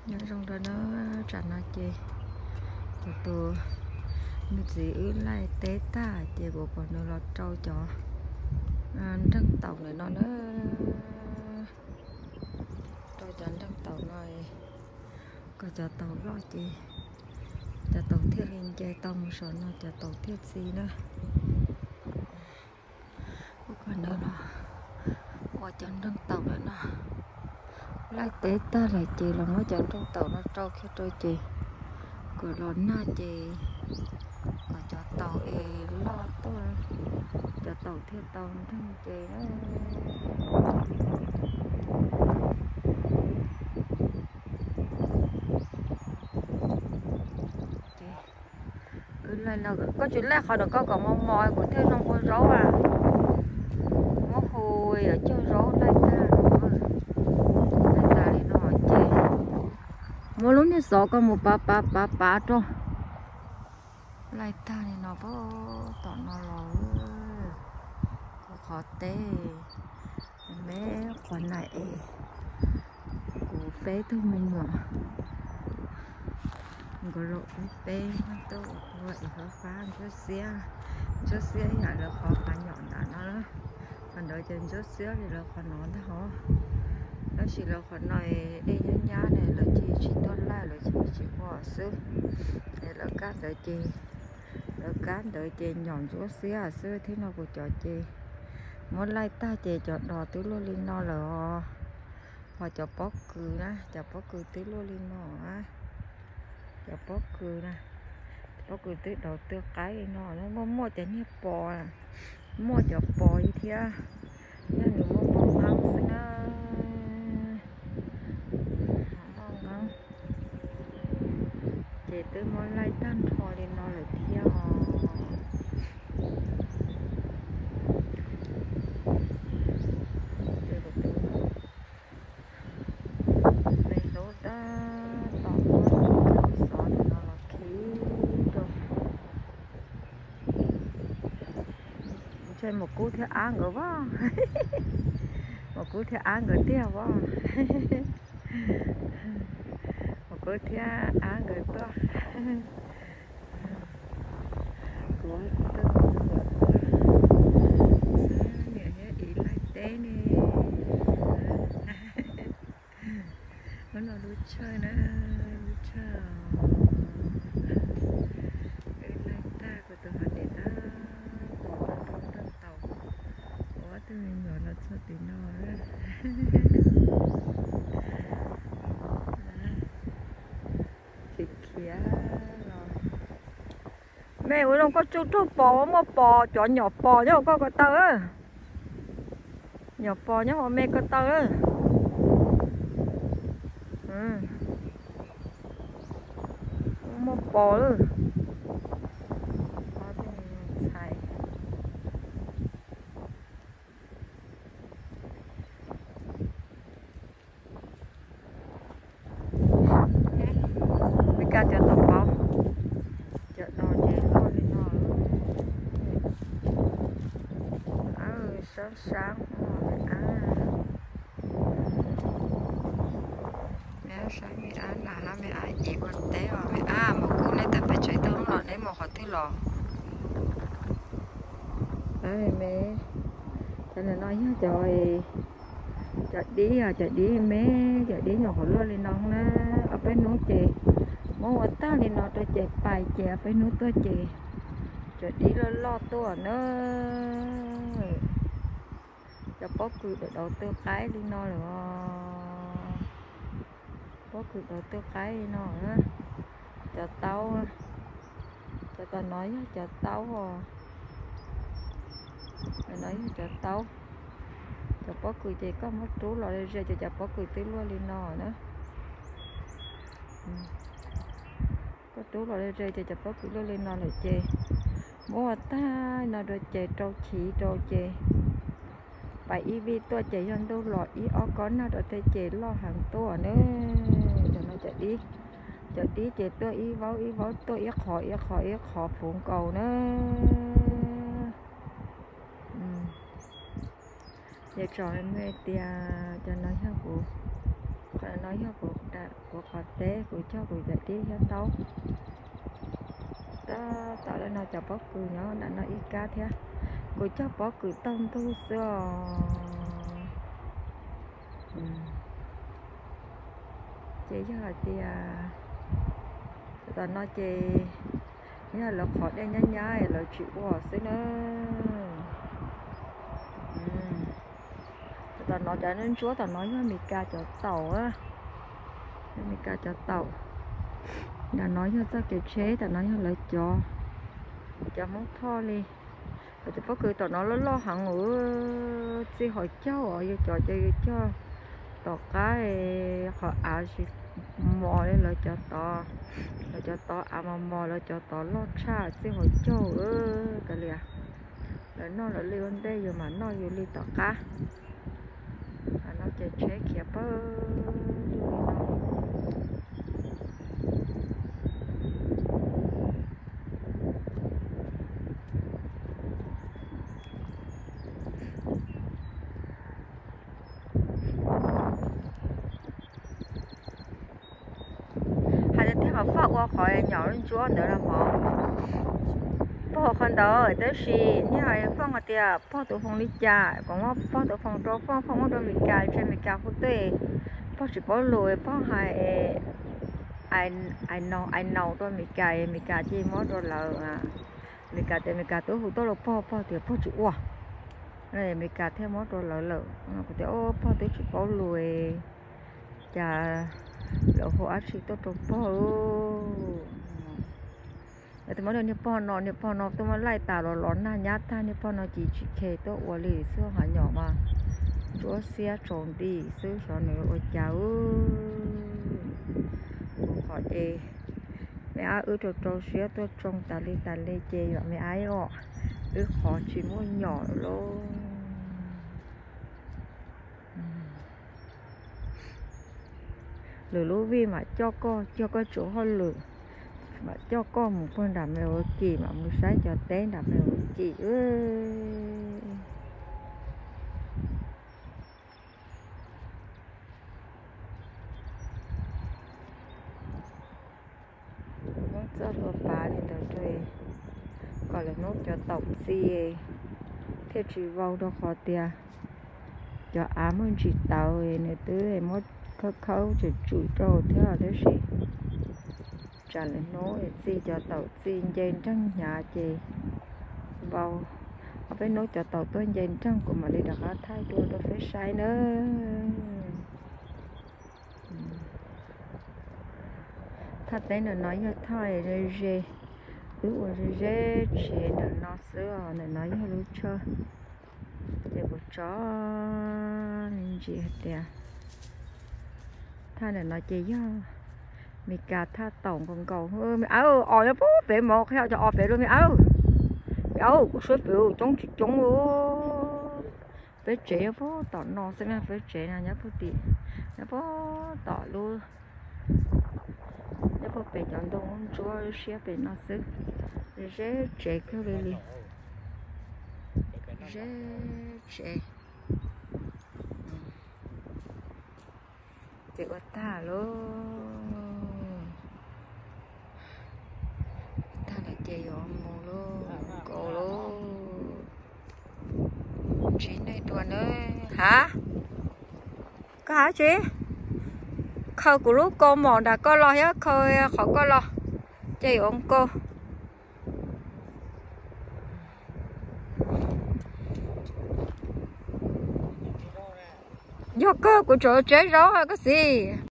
Nyob zoo rau na, tsam no ces kuv tus me txiv wb laij teb tag ces kuv kom nws los rau cov nreej taus ntawm no na, rau cov nreej taus no, kom cov taus loj ces cov taus thiaj li nce tau mus saum no cov taus thiaj txi na. Kuv kom nws los ua cov nreej taus lawm no, laij teb tag lawm ces los muab cov nreej taus no rau kiag rau ces kom los nag ces kom cov taus es loj tuaj, cov taus thiaj tau nreej ces na. Ces wb laij no, koj tsis laij qhov ntawd koj kom mos mos kuv thiaj zoo ua zaub a. Muab hu yuav cog zaub laij tag no, laij tag li no ces muab lub niag xov koj mus pav pav pav pav rau. Laij tag li no pab tom no los, kuv qhov teb, me qhov nais es kuv peb tug me nyuam, nkawd los ua peb nyob tuaj ua ua es fab fab ntsuab xiab, ntsuab xiab yam lawv qhov qab nyom ntawm no, qhov ntawd ces ntsuab xiab li lawv qhov no ntag hos. Tab sis lawv qhov no dej nyab nyab ne lawv cia tsis tuaj laij, lawv cia tsis ua xwb. Es lawv kab ntawd ces, lawv kab ntawd ces nyom ntsuab xiab xwb thiab no kuv cov ces muab laij tag ces cov dos twb luaj li no lawm os. Ho cov pob kws na, cov pob kws twb luaj li no na. Cov pob kws na, pob kws twb daus twb qaib li no, muaj muaj cov niag pos, muaj cov pos li thiab, yog nws muaj muaj nqeeb xwb na. Muaj nqeeb ces twb muab laij tag nrho li no lawm thiab os. Me lub tab tom muab xov no los khi rau. Ntshe mus kub thiab ab nkawd vaj, mus kub thiab ab nkawd tiag vaj. Mus kub thiab ab nkawd tuaj. Kuv tuaj xwb, niam thiab txiv laij teb ne. Hnub no lub tshawj na, lub tshawj os. Wb laij tag kuv tus hauv dev tab tom rau nreej taus, ob tug me nyuam los txog tim no. Tsis khiav los. Me ua zoo koj tsuj raug pos, muaj pos, cov nyom pos nyob koj ko taw. Nyom pos nyob hauv me ko taw. Muaj pos lawm. Ntxhais. Peb kaj cov tau paub, cov no ces loj li no. Sab sab me ab, me ab sab me ab nas hab me ab ces ua teb os me ab. Mus kub neb tawm pem tsev tuaj los neb mus qhov twg los? Me, cov no yog cov, cov dib os, cov dib me, cov dib nyuam qhuav luaj li no na. Ob peb hnub ces muab ua tag li no rau ces pais ces ob peb hnub tuaj ces cov dib loj loj tuaj na. Cov pob kws daum daus twb qaib li no lawm os. Pob kws daus twb qaib li no. Cov taub, cov tom no yog cov taub os. Cov no yog cov taub. Cov pob kws ces koj muab rub los ze ces cov pob kws twb luaj li no na. Koj rub los ze ces cov pob kws luaj li no lawm ces muab ua tag no rau ces rau chiv rau ces pais ib vij tuaj ces yog ntuj los ib ob kob nag rau thiab ces loj heev tuaj na. Cov no cov dib, cov dib ces tuaj ib vaub ib vaub tuaj ib qho ib qho ib qho puv nkaus na. Ces tsom me tias cov no yog kuv Qhov no yog kuv qhov teb, kuv cog kuv cov dib thiab taub. Tab tom lawm no cov pob kws nyob nram no ib kab thiab. Kuv cog pob kws taug ntug xwb os. Ces yog hais tias tom no ces yog lawv qhov dej nyab nyab lawv tsis ua xwb na. Tom no cov ntsuab tom no yog Mes Kas cov taum, yog Mes Kas cov taum. Tom no yog txoj kev tsheb, tom no yog lawv cov, cov Hmoob Thoj li. Cov pob kws tom no loj loj heev, txij hauv caug os, yus cov ces yus cog tom qab qhov av tsis mos li lawv cov tod. Lawv cov tod av mos mos, lawv cov tod loj tshaj, txij hauv caug kav liam. Lawv noj lawv li ua ntej, yus mam noj yus li tom qab. Tom no ces tsheb khiav pawg li no. Hais tias tej qhov faj ua qhov nyom lub ntsuab ntawd los mog. Pog qhov ntawd tab sis nej hais Fooj hais tias pog tus foos li cas, kuv muab pog tus foos rau Fooj, Fooj muab rau Mes Kas, ntshe Mes Kas hu tuaj, pog tsis paub lus, pog hais I know, I know rau Mes Kas, Mes Kas cia li muab rau lawv. Mes Kas tias Mes Kas twb hu tuaj rau pog, pog tias pog tsis ua. Mes Kas thiaj muab rau lawv lawm. Kuv tias pog twb tsis paub lus, cas lawv hu dab tsi tuaj rau pog. Lawv twb muab rau niag pog no, niag pog no twb muab laij tas los los nag nyab tag, niag pog no ces tsis khe tuaj ua li xwb, hov nyom mas ntsuab xiab tsaus nti xwb, xyov nws ua cas. Kuv qhov ces me ab wb rau rau siab tuaj tsoo tas li tas li ces yog me ab os, wb qhov tsis muaj nyom lauj. Lwm lub vij mam coj koj, coj koj tsuv hauj lwm, mam coj koj mus puag nram Mes Kas Kim, mam mus saib cov teb nram Mes Kas Kim. Muab txoj hlua pav li ntawd rau kom lawv hnub cov taum txi thiaj tsis vau, rau qhov tias cov av muaj ntsis tawv nws twb muab khawb khawb tsum tsum rau thiab, tab sis tsam lawv hnub txi cov taum txi nce nreeg hnyav ces vau. Peb hnub cov taum tuaj nce nreeg kuv mam li rov qab thaij dua rau peb saib nawb. Thaj teb ntawm no yog thaj ze ze, wb ua ze ze tsev ntawm no xwb os. Ntawm no yog lub tshawj, ces kuv tso me ntsis hais tias thaj ntawm no ces yog Mes Kas thaj taum nkaus nkaus. Me ab, os nyob puag pem mas qhia cov os pem rau me ab. Me ab, kuv saib pem coob tsis coob. Peb tsev nyob puag tom no xwb na, peb tsev no nyob puag tim, nyob puag tom lub, nyob puag pem cov ntoo ntsuab lub siab pem no xwb. Ze tsev kawg li li, ze tsev. Ces ua tag lauj, tag lawm ces yuav mus lauj, nkaus lauj. Ntsib nej dua nawb. Hav, koj hav tsi? Khaws kuv lub kaus mom nram koj los thiab khaws qhov koj los, ces yuav nkaus. Yog kawg, kuv tseem tseb zaub koj xib.